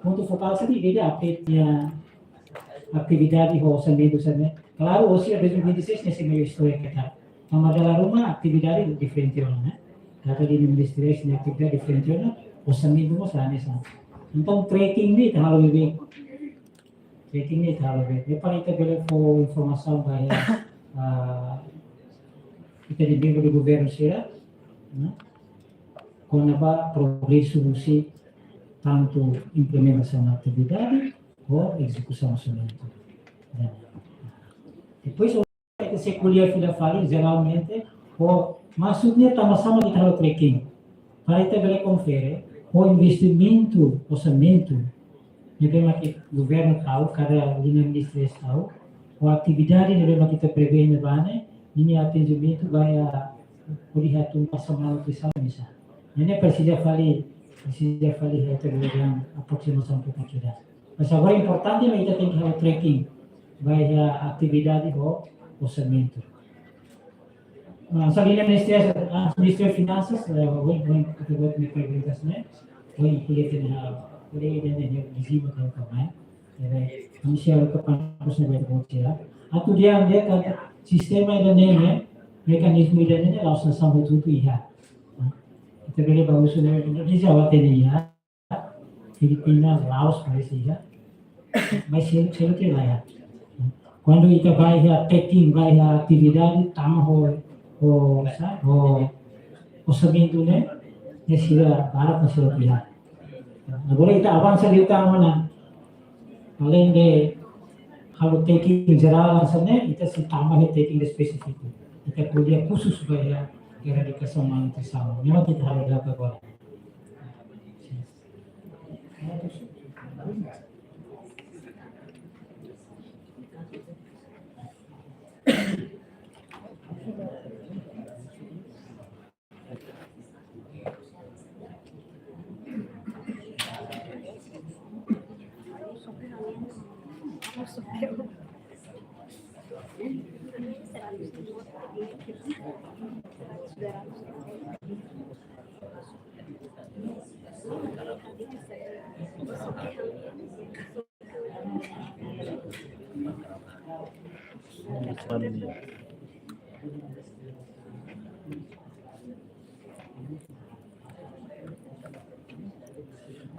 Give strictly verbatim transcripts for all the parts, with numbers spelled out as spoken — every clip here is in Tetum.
pontu fokál sira-ne'e ida-idak update nia atividade ho orsamentu sira-ne'e. Klaru, orsida dois mil e vinte e seis ne'e sei maior istória katak. Tanba dala ruma atividade diferente ona, ne'e? Kada liña ministeriál sira-nia atividade diferente ona, orsamentu mós hanesan. Entaun, tracking ne'e ita halo beibeik. Tracking ne'e ita halo beibeik. Ne'e para ita bele fó informasaun ba iha, ah, ita-nia membru do governu sira, ne'e? Kona-ba progresu husi tantu implementasaun atividade ou ezekusaun orsamentu. Depois, ita sei ko'alia fila fali, jeralmente, ho maksudnya tanba sá mak ita halo tracking. Para ita bele konfere ho investimentu, orsamentu ne'ebé mak governu tau, kada liña ministeriál tau, ho atividade ne'ebé mak ita prevee ne'ebá ne'e, ninia atinjimentu ba iha, hodi hatún pasa manutensaun oinsá. Ne'e presiza fali, presiza fali ita bele dehan aproximasaun kompletu. Mas agora importante mak ita tenke halo tracking ba iha atividade ho orsamentu. Ah, só liña ministeriál, ah, Ministériu Finansas, eh, ohin, ohin, ita buat ne'e perguntas ne'e, ohin ko'alia tiha ona, ko'alia tiha ona ne'e, dizima kau kamai, eh, ami sei aloka para kos ne'e buat sira. Atu dehan dehan katak sistema ida-ne'e, mekanizmu ida-ne'e, la'ós hanesan hotu-hotu iha. Ah, ita bele bá husu ne'e, Indonézia hotu-hotu iha. Filipina, Laos, Malázia, mas sei, sei ke la ya. Kuandu ita bá iha tracking, bá iha atividade, tama ho, ho, sá, ho, orsamentu ne'e, ne'e sira barak mak sira iha. Agora ita avansa liután ona. Além de halo tracking jerál hanesan ne'e, ita sei tama iha tracking espesífiku. Ita ko'alia khusus ba iha eradikasaun manutensaun. Ne'e mak ita halo data agora.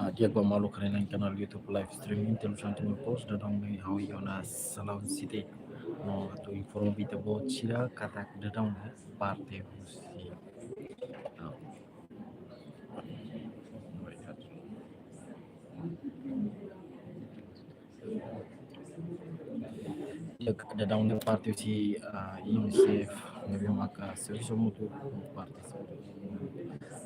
Ah, di'ak ba maluk sira iha kanál YouTube live streaming, Telus Santo Post, daudaun ne'e ha'u iha ona Salaun City. No atu informa ba ita-boot sira katak daudaun ne'e parte husi, ah, Daudaun ne'e parte husi, ah, UNICEF, ne'ebé maka servisu mútuu parte.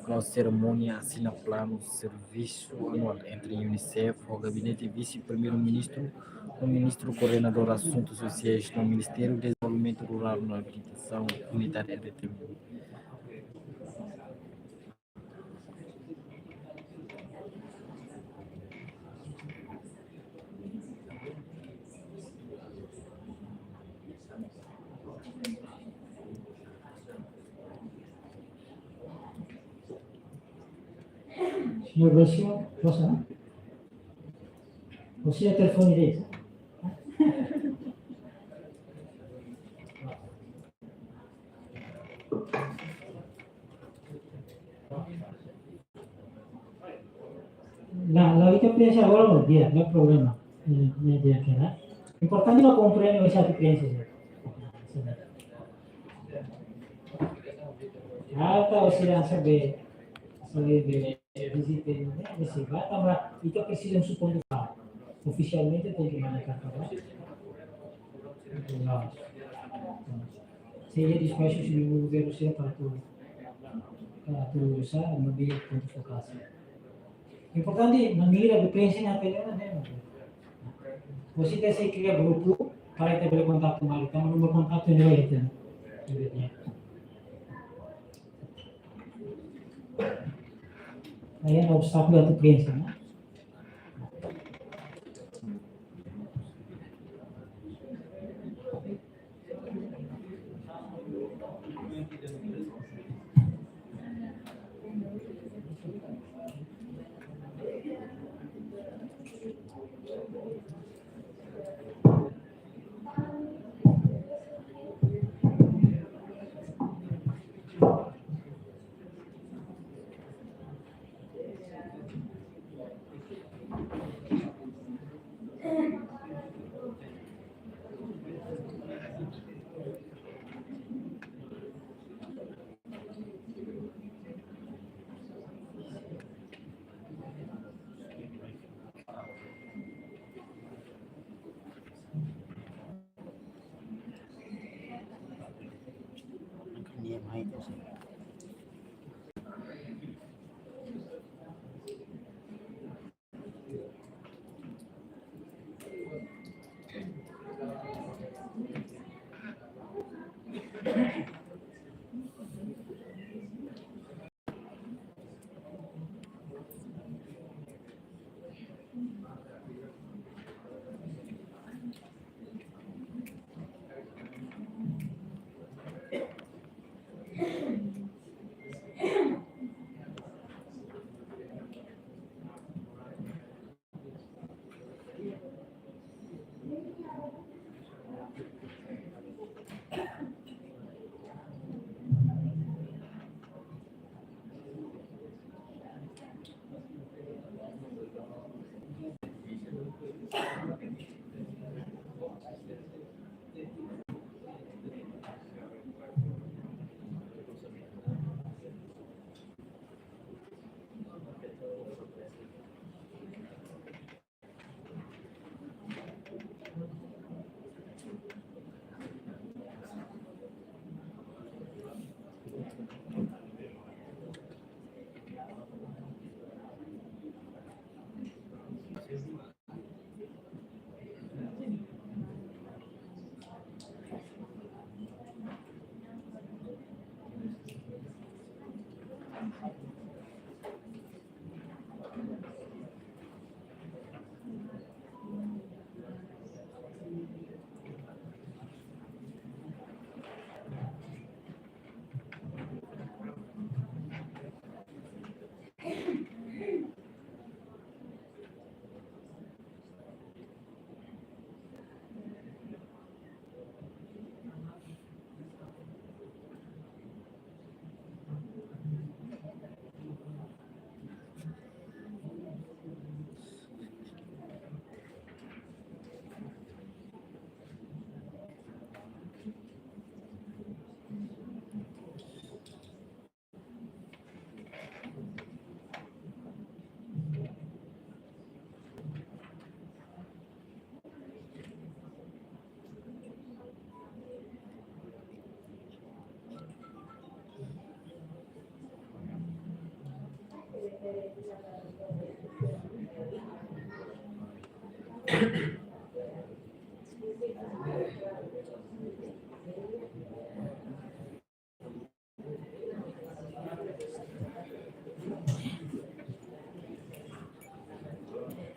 Klaru, serimónia asina planu servisu anuál entre UNICEF ho Gabinete Vise-Primeiru-Ministru, ho Ministru Koordenadór Asuntus Sosiais no Ministériu Dezenvolvimentu Rurál no Abitasaun Komunitária, R D T M. Señór Lucio, Rosa, ¿no? José, telefone de'it. La, la ita prensa agora no dia, no problema. Eh, no dia que nada. Importante no komprende esa diferencia. Ah, tá, o sea, sabe, sabe de vizita, né? Esse vai, tá, mas ita presiza un supondo ofisialmente tenke manda karta ba. Sei iha despaxu husi membru governu sira para atu, para atu sá, no dia pontu fokál. Importante, maneira de preenxe na tela, né? Você tem que criar grupu para ita bele kontatu mai, tanba númeru kontaktu ne'e iha. Aí é obstáculo atu preenxe, né?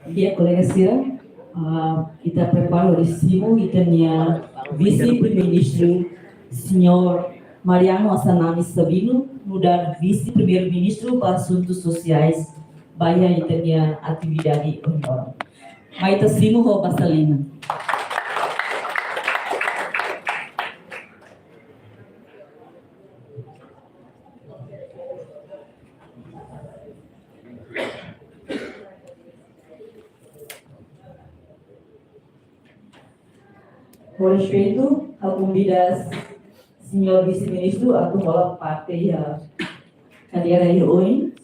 Di'ak, kolega sira, ah, ita prepara hodi simu ita-nia Vise-Primeiru-Ministru, Señór Mariano Assanami Sabino, nu'udar Vise-Primeiru-Ministru ba Asuntus Sosiais, ba iha ita-nia atividade ohin loron. Mai ita simu ho basa liman. Ho respeitu, ha'u konvida Señór Vise-Ministru atu hola parte iha kadeira iha oin.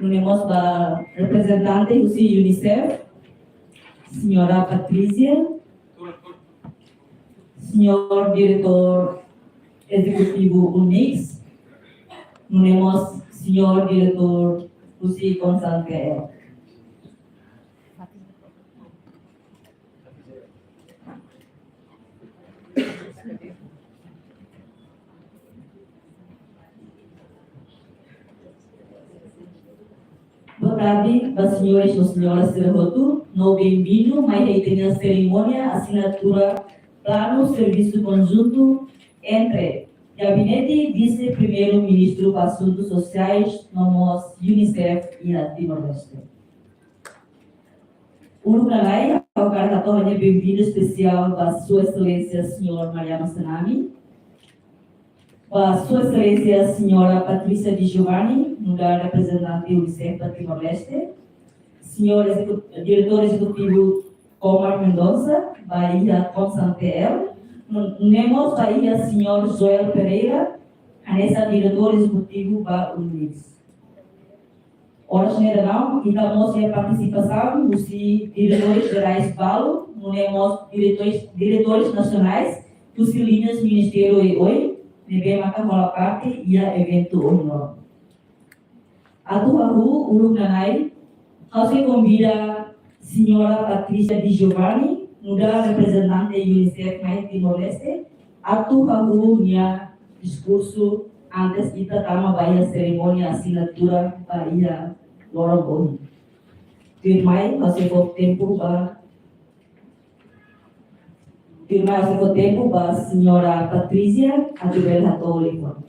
Nune'e mós ba reprezentante husi UNICEF, Señora Patrícia, Señór Diretór Ezekutivu UNMICS, nune'e mós Señór Diretór husi Konsan P L. Boa tarde ba señores no señoras sira hotu, no benvindu mai iha ita-nia serimónia asinatura Planu Servisu Konjuntu entre Gabinete Vise-Primeiru-Ministru ba Asuntus Sosiais no mós UNICEF iha Timor-Leste. Uluk nana'in, ha'u hakarak hato'o ha'u-nia benvindu espesiál ba Sua Exelénsia Señór Mariano Assanami, ba Sua Exelénsia Señora Patrícia Di Giovanni, nu'udar reprezentante UNICEF ba Timor-Leste, Señór Execu-, Diretór Ezekutivu Comar Mendonça, ba iha Konsan P L, nune'e mós ba iha Señór Joel Pereira, hanesan Diretór Ezekutivu ba UNMICS. Oras ne'e daudaun, ita mós iha partisipasaun husi diretores jerais balu, nune'e mós diretores, diretores nasionais husi liñas ministériu oioin, ne'ebé maka hola parte iha eventu ohin loron. Atu hahú uluk nana'in, ha'u sei konvida Señora Patrícia Di Giovanni, nu'udar reprezentante UNICEF mai Timor-Leste, atu hahú nia diskursu antes ita tama ba iha serimónia asinatura ba iha loron ohin. Tuirmai, ha'u sei fó tempu ba, tuirmai ha'u sei fó tempu ba Señora Patrícia atu bele hato'o liafuan.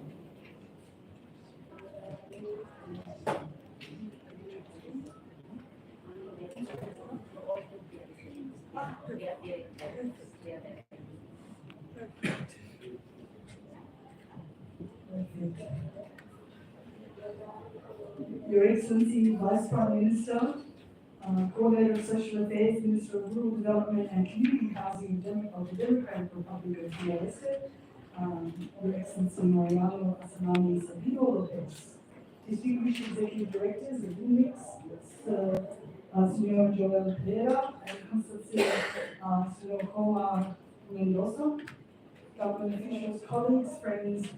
Your Excellency, Vice Prime Minister, uh, Coordinator of Social Affairs, Minister of Rural Development and Community Housing of Dem-, of the Democratic Republic of Timor-Leste, um, Your Excellency Mariano Assanami Sabino Lopez, distinguished executive directors of UNMICS, Sir, uh, Señor Joel Pereira, and Constance, uh, Señor Comar Mendonça, government officials, colleagues, friends,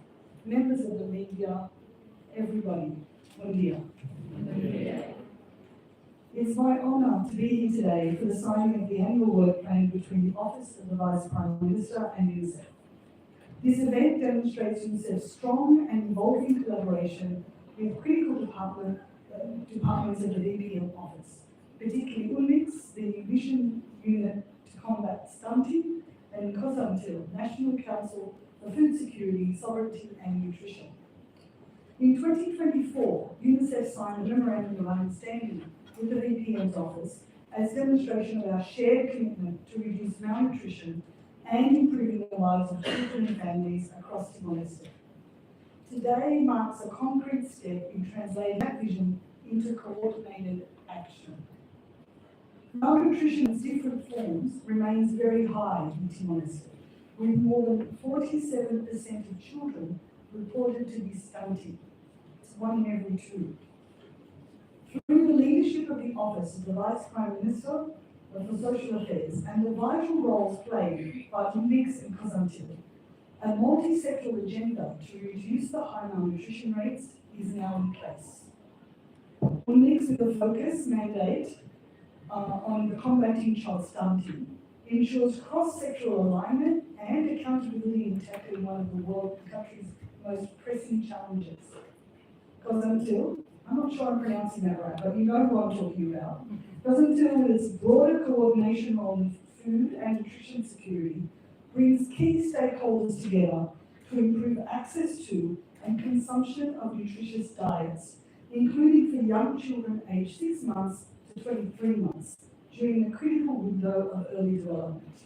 members of the media, everybody, bom dia. It's my honor to be here today for the signing of the annual work plan between the Office of the Vice Prime Minister and UNICEF. This event demonstrates UNICEF's strong and evolving collaboration with critical department, uh, departments of the V P M Office, particularly UNMICS, the Nutrition Unit to combat stunting, and COSATUNTIL, National Council for Food Security, Sovereignty and Nutrition. In twenty twenty-four, UNICEF signed a Memorandum of Understanding with the V P M's office as demonstration of our shared commitment to reduce malnutrition and improving the lives of children and families across Timor-Leste. Today marks a concrete step in translating that vision into coordinated action. Malnutrition in its different forms remains very high in Timor-Leste, with more than forty-seven percent of children reported to be stunting. It's one in every two. Through the leadership of the Office of the Vice Prime Minister for Social Affairs and the vital roles played by UNMICS and COSATUNTIL, A multi-sectoral agenda to reduce the high malnutrition rates is now in place. UNLIX, with a focus mandate uh, on the combating child stunting, ensures cross-sectoral alignment and accountability in tackling one of the world, the country's most pressing challenges. COSANTIL, I'm not sure I'm pronouncing that right, but you know who I'm talking about. COSANTIL, with its broader coordination on food and nutrition security, brings key stakeholders together to improve access to and consumption of nutritious diets, including for young children aged six months to twenty-three months, during the critical window of early development.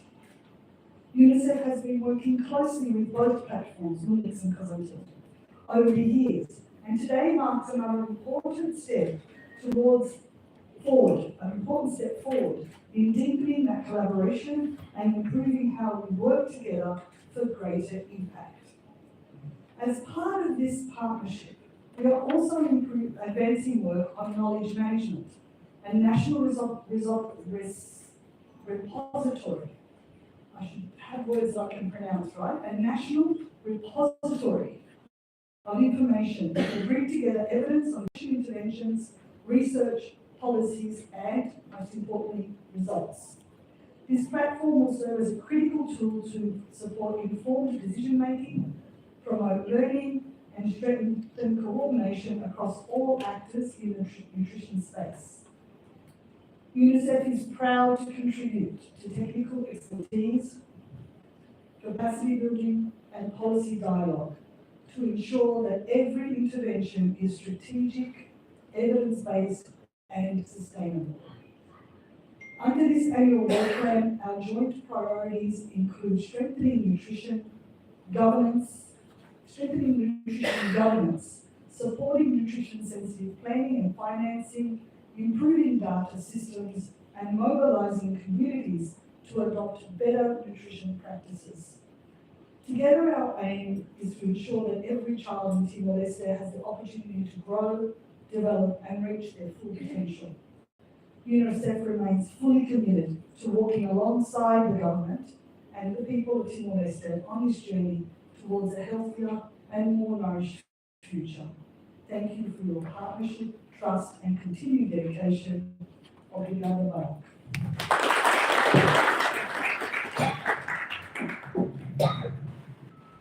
UNICEF has been working closely with both platforms, UNLIX and COSANTIL, over the years, and today marks another important step towards forward, an important step forward in deepening that collaboration and improving how we work together for greater impact. As part of this partnership, we are also improve, advancing work on knowledge management and national result, result, res, repository. I should have words I can pronounce, right? A national repository of information that will bring together evidence on interventions, research, policies, and, most importantly, results. This platform will serve as a critical tool to support informed decision-making, promote learning, and strengthen coordination across all actors in the nutri-, nutrition space. UNICEF is proud to contribute to technical expertise, capacity building, and policy dialogue to ensure that every intervention is strategic, evidence-based, and sustainable. Under this annual work plan, our joint priorities include strengthening nutrition governance, strengthening nutrition governance, supporting nutrition-sensitive planning and financing, improving data systems, and mobilizing communities to adopt better nutrition practices. Together, our aim is to ensure that every child in Timor-Leste has the opportunity to grow, develop, and reach their full potential. UNICEF remains fully committed to walking alongside the government and the people of Timor-Leste on this journey towards a healthier and more nourished future. Thank you for your partnership, trust, and continued dedication. Obrigada barak.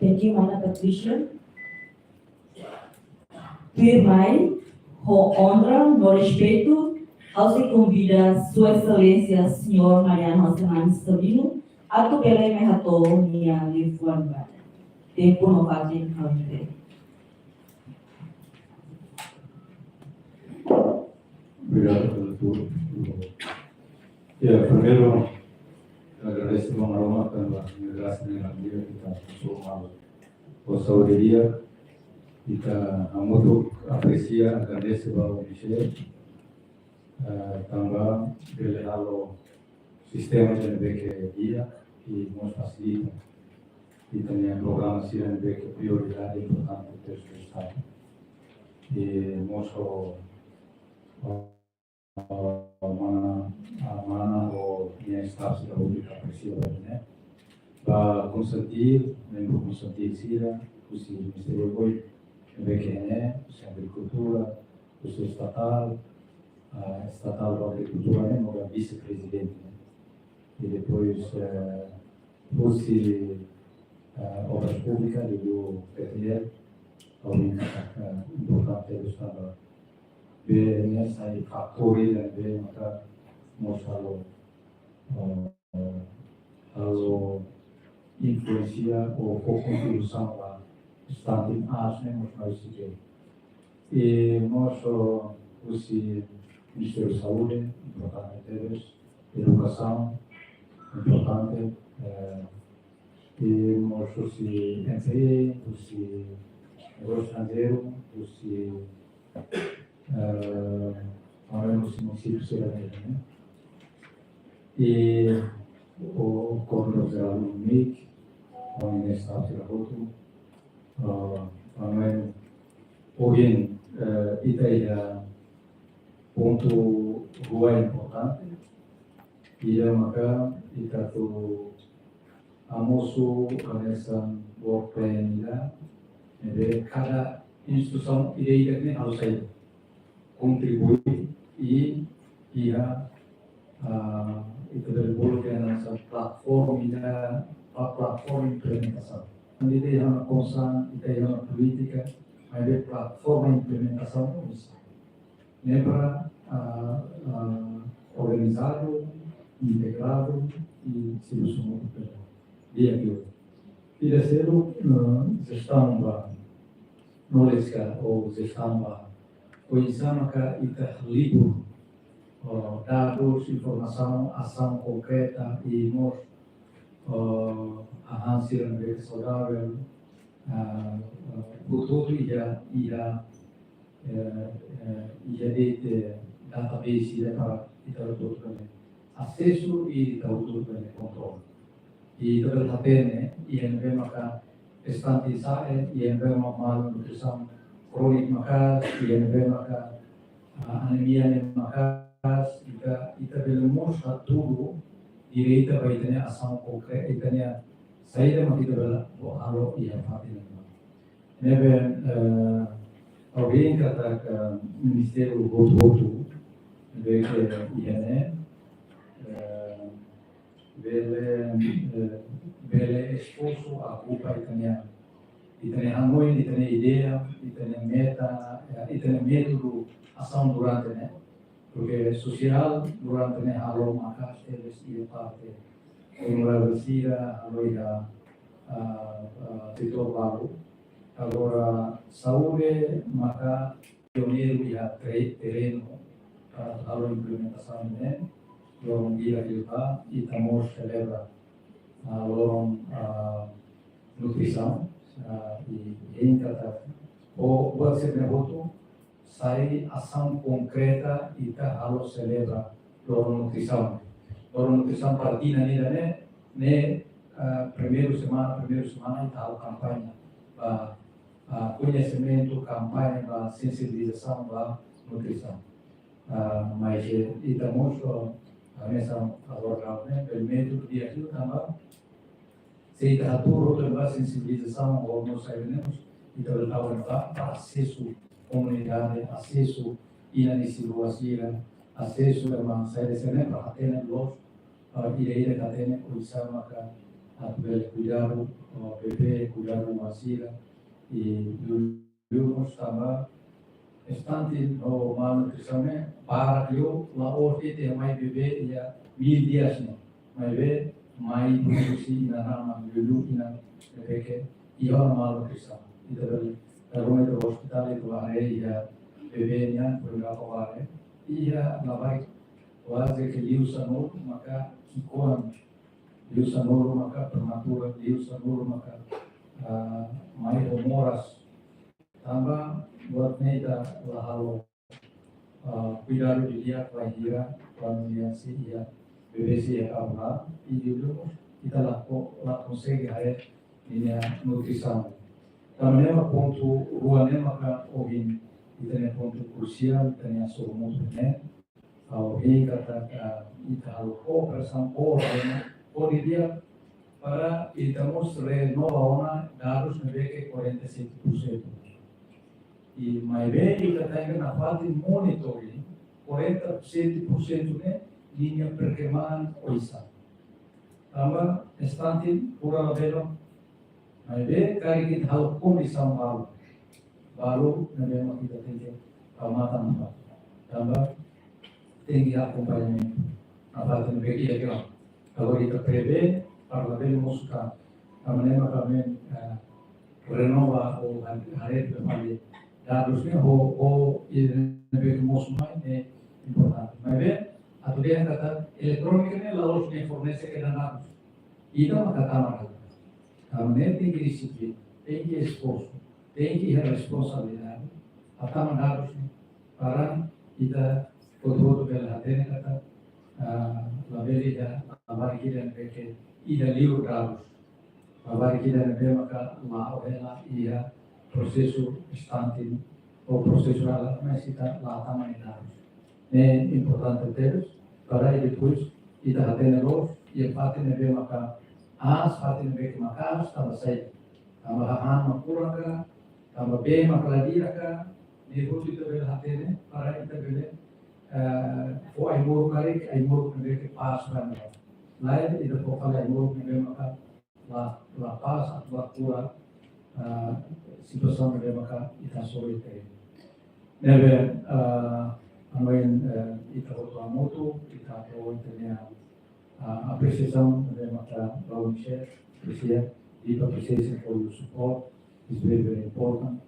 Thank you, mana Patricia. Tuirmai, ho onra no respeitu, ha'u sei konvida Sua Exelénsia Señór Mariano José Marques Sabino atu bele mai hato'o nia liafuan badak. Tempu no fatin ha'u entrega. Obrigadu pela tua. Ya, primeiru, agradesu ba Maromak tanba nia grasa, nia grandeza, ita soma ho saúde di'ak, ita hamutuk apresia, agradese ba UNICEF, eh, tanba bele halo sistema ida-ne'ebé ke di'ak i mós fasilita ita-nia programa sira ne'ebé ke prioridade importante tebes ba Estadu. I mós ho, ho mana, ah, mana ho nia staff sira hotu ita apresia ba ne'e. Ba COSANTIL, membru COSANTIL sira, husi Ministériu Oioin, ne'ebé ke ne'e, husi Agrikultura, husi Estatál, ah, Estatál ba Agrikultura ne'e, maka vise-prezidente, ne'e. I depois, eh, husi, eh, Obras Públikas, liuliu PTL, ha'u hanoin katak, eh, importante tebes tanba be ne'e sai fatór ida ne'ebé maka mós halo, eh, halo influénsia ou fó kontribuisaun ba stunting aas ne'e mós mai husi be. I mós, eh, husi Ministériu Saúde, importante tebes, edukasaun, importante, eh, i mós husi M P, husi Negósiu Estranjeiru, husi, eh, também husi munisípiu sira ne'e, ne'e. I ho Koordenadór Jerál UNMIK, ho nia staff sira hotu, ah, também, ohin, eh, ita iha pontu rua importante, ida maka ita atu hamosu hanesan work plan ida, ne'ebé kada instituisaun ida-idak ne'e halo saida, kontribui i iha, ah, ita bele bolu ke hanesan plataforma ida, pla-, plataforma implementasaun. Ita iha ona konsensu, ita iha ona polítika, maibé plataforma implementasaun oinsá. Ne'e para, ah, ah, organizadu, integradu i servisu hamutuk. Di'ak liu. Ida seluk, ah, jestaun ba, knowledge ka, ou jestaun ba, oinsá maka ita halibur, oh, dadus, informasaun, asaun konkreta i mós, oh, hahán sira ne'ebé saudavel, ah, ah, hotu-hotu iha, iha, eh, eh, iha de'it database ida para ita hotu-hotu bele asesu i ita hotu-hotu bele kontrola. I ita bele hatene iha ne'ebé maka estante sa'e, iha ne'ebé maka malnutrisaun krónika maka'as, iha ne'ebé maka, ah, anemia ne'e maka'as, ita, ita bele mós hatudu direta ba ita-nia asaun konkreta, ita-nia saida mak ita bele halo iha fatin ne'ebá. Ne'ebé, eh, ha'u hein katak ministériu hotu-hotu ne'ebé ke iha ne'e, eh, bele, eh, bele esforsu okupa ita-nia, ita-nia hanoin, ita-nia ideia, ita-nia meta, eh, ita-nia métodu asaun durante ne'e. Porque sosiál durante ne'e halo maka'as tebes iha parte vulnerável sira, halo iha, ah, ah, setór balu. Agora, saúde maka pioneiru iha tre-, terrenu, ah, halo implementasaun ne'e, loron di'ak liubá, ita mós selebra, ah, loron, ah, nutrisaun, ah, i, i hein katak, o, buat sira-ne'e hotu, sai asaun konkreta ita halo selebra loron nutrisaun. Loron nutrisaun para tinan ida-ne'e, ne'e, ah, primeiru semana, primeiru semana ita halo kampaña ba, ah, koñesimentu, kampaña ba sensibilizasaun ba nutrisaun. Ah, mas, eh, ita mós, ah, hanesan agora ne'e, bele métodu di'ak liu tanba, se ita hatuur hotu ba sensibilizasaun, ou mós saida ne'e, ita bele tau ba, ba asesu komunidade, asesu inan isin-rua sira, asesu ema saida sira-ne'e para hatene loos, ah, ida-idak hatene oinsá maka atu bele kuidadu, ah, bebé, kuidadu oan sira, i liuliu mós tanba stunting ou malnutrisaun ne'e barak liu, la'ós de'it iha mai bebé iha mil dias ne'e. Maibé mai husi inan-aman, liuliu inan ne'ebé ke iha ona malnutrisaun. Ita bele, dala ruma ita bá ospitál ita bá haree iha bebé nian, por ezemplu, bá haree iha labarik kuaze ke liu sanulu maka ki'ik-oan, liu sanulu maka prematura, liu sanulu maka, ah, mai ho moras. Tanba buat ne'e ita la halo, ah, kuidadu didi'ak bainhira kuandu nia sei iha, bebé sei iha kabun-laran, i liuliu ita la ko-, la konsege haree ninia nutrisaun. Tanba ne'e mak pontu rua ne'e maka ohin ita-nia pontu krusiál, ita-nia sorumutu ne'e, ha'u hein katak ita halo kooperasaun, koordena, koordenasaun para ita mós renova ona dadus ne'ebé ke quarenta e sete por cento. I maibé ita tenke nafatin monitoring quarenta e sete por cento ne'e ninia perkembangan oinsá. Tanba stunting pura labele, maibé karik ita halo kondisaun balu, balu ne'ebé mak ita tenke tau matan ba. Tanba tenke akompañamentu. Nafatin ne'ebé ke iha. Agora ita prevee para labele mosu tan. Tanba ne'e mak ami, eh, renova ou ha-, haree fali dadus ne'e ho, ho ida ne'ebé ke mosu mai ne'e importante. Maibé atu dehan katak eletrónika ne'e la'ós ne'e fornese kedan dadus. Ita maka tama dadus. Tanba ne'e tenke disiplina, tenke esforsu, tenke iha responsabilidade, hatama dadus ne'e, para ita hotu-hotu bele hatene katak, ah, labele iha labarik ida ne'ebé ke ida liur dadus. Labarik ida ne'ebé maka la'o hela iha prosesu stunting ou prosesu rala, mas ita la hatama nia dadus. Ne'e importante tebes, para depois ita hatene loos, iha fatin ne'ebé maka aas, fatin ne'ebé ke maka'as, tanba saida. Tanba hahán mak kurang ka, tanba bee mak la di'ak ka, ne'e hotu ita bele hatene, para ita bele, eh, fó ai-moruk karik, ai-moruk ne'ebé ke pas ba ne'e. Lae, ita fó fali ai-moruk ne'ebé maka la, la pas, atu ba kura, eh, situasaun ne'ebé maka ita hasoru ita. Ne'ebé, eh, hanoin, eh, ita hotu hamutuk, ita hato'o ita-nia, eh, apresiasaun ne'ebé maka Rau Michel, apresia, deep appreciation for your support, is very, very important.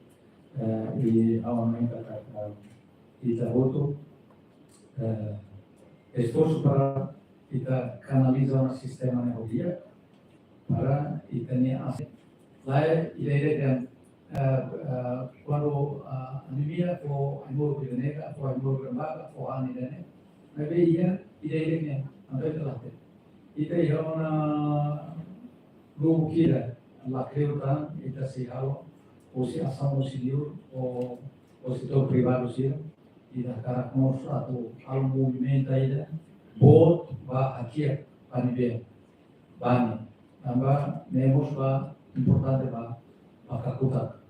Eh, i ha'u hanoin katak, eh, ita hotu, eh, esforsu para ita kanaliza ona sistema ne'e ho di'ak, para ita-nia asesu. Lae, ida-idak dehan, eh, eh, kuandu, eh, anemia fó ai-moruk ida-ne'e ka, fó ai-moruk ida-ne'e ka, fó hahán ida-ne'e. Maibé iha, ida-idak dehan, entaun ita la hatene. Ita iha ona lubuk ida, lakleur tan, ita sei halo, husi asaun husi liur, ho, ho setór privadu sira, ita hakarak mós atu halo movimentu ida, boot ba hakiak, ba ne'ebé, ba ne'e. Tanba ne'e mós ba importante ba, ba kakutak.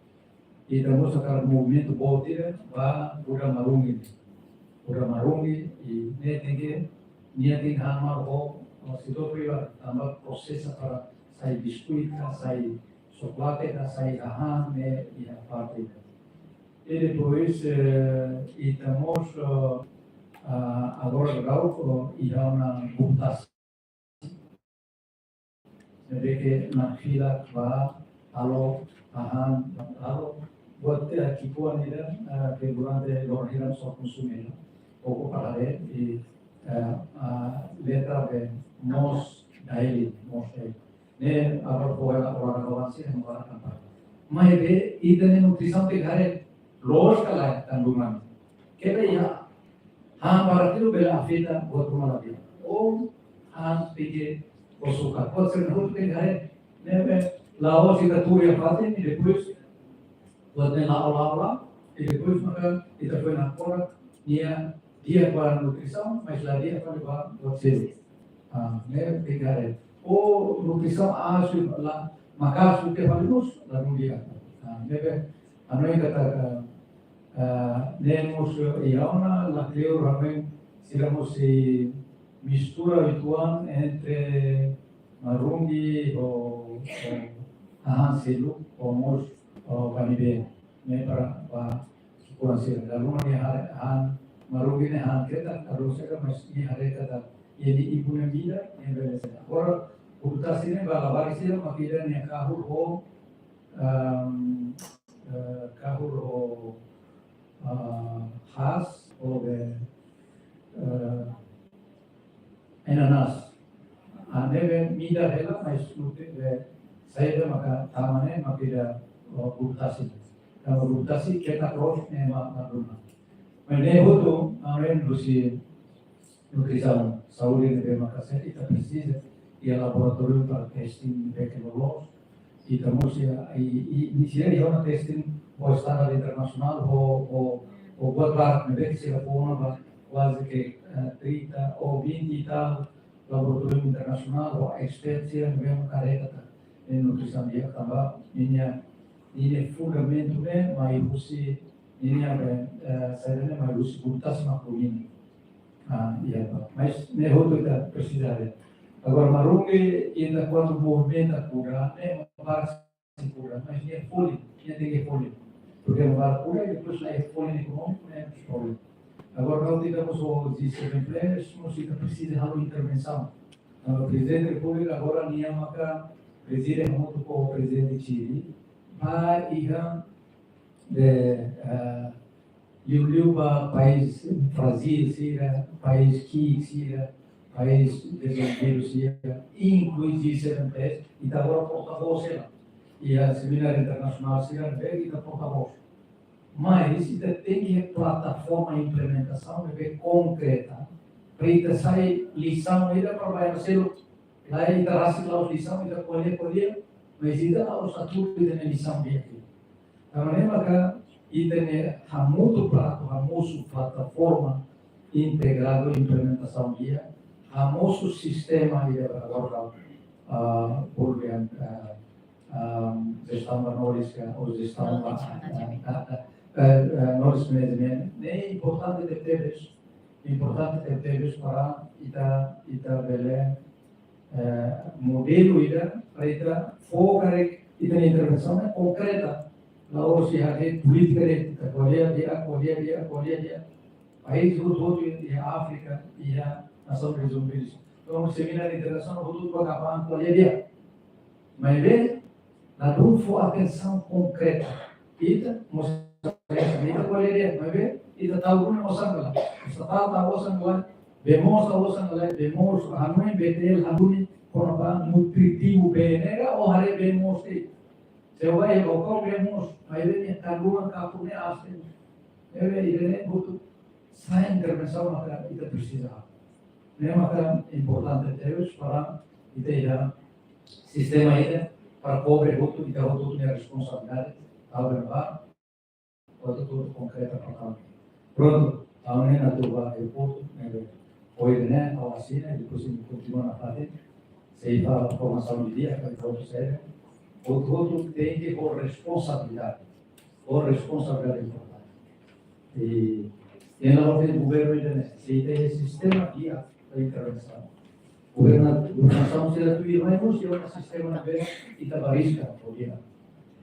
Ita mós hakarak movimentu boot ida ba kuda Marungi. Kuda Marungi, i ne'e tenke, nia tenke han malu ho, ho setór privadu, tanba prosesa para sai biskuit ka, sai xokolate ka, sai hahán ne'e iha parte ida. I depois, eh, ita mós, eh, ah, agora daudaun, eh, iha ona buktas ne'ebé ke nakfilak ba halo hahán, halo buat, eh, ki'ikoan ida, eh, ke durante loron hira só konsumu ida. Koko para haree, i, eh, ah, letra B, moos daily, moos daily. Ne'e agora fó hela orang kawan sih, yang orang kampanye. Maibé, ita-nia nutrisaun tenke haree, loos ka lae kandungan. Keta iha, hahán barak liu bele afeta buat ruma la di'ak. Ou hahán tinggi açúcar. Buat sira-ne'e hotu tenke haree. Ne'ebé la'ós ita tuur iha fatin, i depois buat ne'e la'o, la'o, la'o, i depois maka ita foin nakora nia di'ak ba nutrisaun, mas la di'ak ba buat seluk. Ah, ne'e tenke haree. Ou nutrisaun asu la, maka'as ita fali mós, la di'ak. Ah, ne'ebé, hanoin katak, eh, ne'e mós iha ona, lakleur hanoin sira mós sei mistura uitoan entre Marungi ho, ho hahán seluk, ho mós, ho ba ne'ebé, ne'e para, ba ki'ikoan sira. Lalu nia haree hahán Marungi ne'e hahán ketak, kalau saya masih nia haree katak, jadi ibu ne'e ida, ne'e bele seluk. Agora, buktas ne'e ba labarik sira, mak ida nia kahur ho, ehm, eh, kahur ho, eh, hass, ho be, eh, ananas. Ah, ne'ebé midar hela, mas nutrisi be saida maka tama ne'e, maka ida, eh, buktas. Kalau buktas ketak loos ne'e mak, mak duna. Mas ne'e hotu, ah, ne'e husi nutrisaun, saúde ne'ebé maka sira ita presiza iha laboratóriu para testing ne'ebé ke loloos. Ita mós iha, i, i, i sira iha ona testing ho standar internasionál, ho, ho, ho buat barak ne'ebé ke sira fó ona ba kuaze ke, eh, trinta ou vinte e tal laboratóriu internasionál, ho expert sira ne'ebé maka haree katak nutrisaun di'ak tanba ninia, ninia fundamentu ne'e mai husi, ninia, eh, saida ne'e mai husi buktas mak duni. Ah, iha, mas ne'e hotu ita presiza haree. Agora, Marungi, ita kuandu movimenta kuda, ne'e barak sei kuda, mas nia folin, nia tenke folin. Porque barak kuda, i depois laiha folin ekonómiku, ne'e mós problema. Agora, ha'u dehan mós ho G seven Players, mós ita presiza halo intervensaun. Tanba Prezidente Repúblika agora nia maka prezide hamutuk ho Prezidente Chile, ba iha be, eh, liuliu ba país frájil sira, país ki'ik sira, país dezenvolvidu sira, inklui G seven Players, ita agora porta-voz sira. Iha semináriu internasionál sira, be ita porta-voz. Mas ita tenke plataforma implementasaun ne'ebé konkreta, para ita sai lisaun ida para bainhira seluk. Lae, ita rasik la'ós lisaun, ita ko'alia, ko'alia, mas ita la'ós atu ita-nia lisaun di'ak. Tanba ne'e maka ita-nia hamutuk para atu hamosu plataforma integradu implementasaun di'ak, hamosu sistema ida para guarda, ah, bolu dehan, ah, ah, jestaun ba knowledge ka, ou jestaun ba, knowledge management, ah, management. Ah, ah, eh, eh, knowledge management ne'e importante tebetebes, importante tebetebes para ita, ita bele, eh, modelu ida, para ita fó karik ita-nia intervensaun ne'e konkreta. La'ós iha polítika de'it, ita ko'alia di'ak, ko'alia di'ak, ko'alia di'ak. País hotu-hotu iha Áfrika, iha nasaun dezenvolvidu. Entaun, semináriu internasionál hotu-hotu ba kapan ko'alia di'ak. Maibé, ladún fó atensaun konkreta. Ita, mós, ita ko'alia di'ak, maibé, ita tau duni osan ka lae. Ita tau, tau osan ka lae, bee moos tau osan ka lae, bee moos, hanoin B T L, hanoin, kona-ba nutritivu bee ne'e ka, ou haree bee moos de'it. Se o bai, o kau bee moos, maibé nia kandungan kapur ne'e aas tebes. Ne'ebé, ida-ne'e butuh sai intervensaun maka ita presiza. Ne'e maka importante tebes para ita iha sistema ida para kobre hotu, ita hotu-hotu nia responsabilidade, tau bee ba, hotu-hotu konkreta para tau. Prontu, tau ne'e atu ba aeroportu, ne'ebé, ohin ne'e, ha'u asina, depois ita kontinua nafatin, sei fó formasaun didi'ak, para ita hotu sira. Hotu-hotu tenke ho responsabilidade. Ho responsabilidade importante. I, i na hora governu ida-ne'e, sei iha sistema di'ak ba intervensaun. Governa-, governasaun sira tuirmai mós iha sistema ne'ebé ita bariska, oke.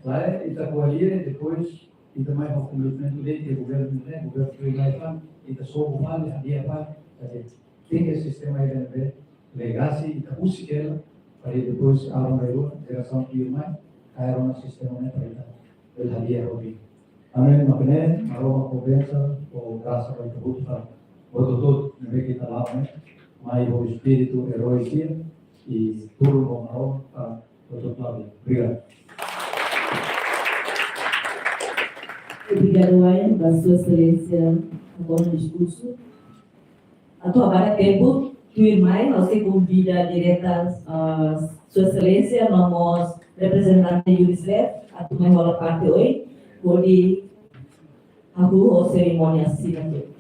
Lae, ita ko'alia, depois, ita mai ho komitmentu de'it, governu ne'e, governu tuirmai fali, ita sobu fali, hadi'a fali, hadi'a. Tenke sistema ida ne'ebé legasi, ita husik hela, para depois, aban-bainrua, jerasaun tuirmai, kaer ona sistema ne'e para ita bele hadi'a ho di'ak. Amen, mak ne'e, Maromak kompensa, ho grasa ba ita hotu, para hotu-hotu, ne'ebé ke ita la'o ne'e, mai ho espíritu erói sira, i tuur ho Maromak, para hotu-hotu la'o di'ak. Obrigadu. Obrigadu, Wayan, ba Sua Exelénsia, ho diskursu. Atu hakarak tempu, tuirmai, ha'u sei konvida direta, ah, Sua Exelénsia, no mós reprezentante UNICEF, atu mai hola parte oin, hodi hahú ho serimónia asinatura.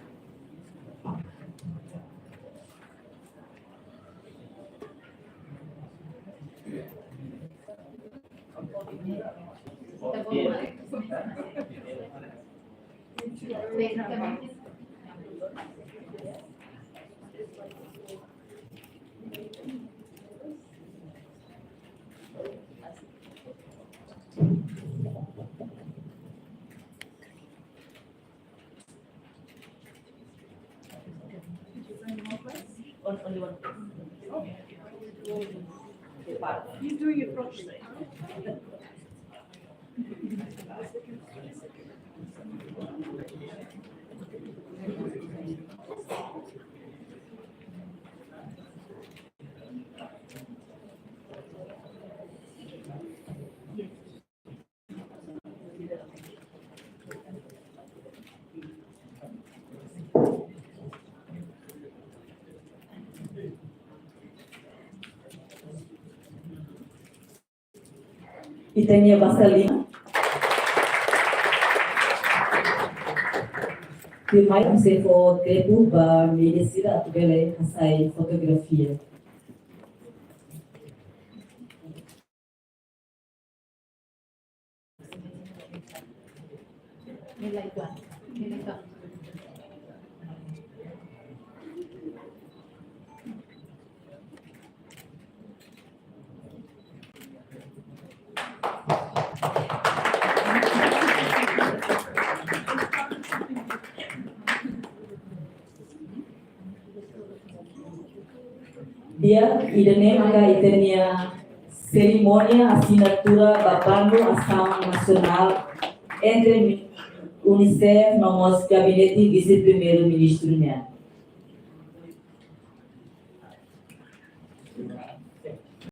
On-, only one place. He's doing it properly. Ita-nia basa liman. Tuirmai, ha'u sei fó tempu ba média sira atu bele hasai fotografia. Di'ak, ida-ne'e maka ita-nia serimónia asinatura ba bandu asaun nasionál entre UNICEF no mós Gabinete Vise-Primeiru-Ministru nian.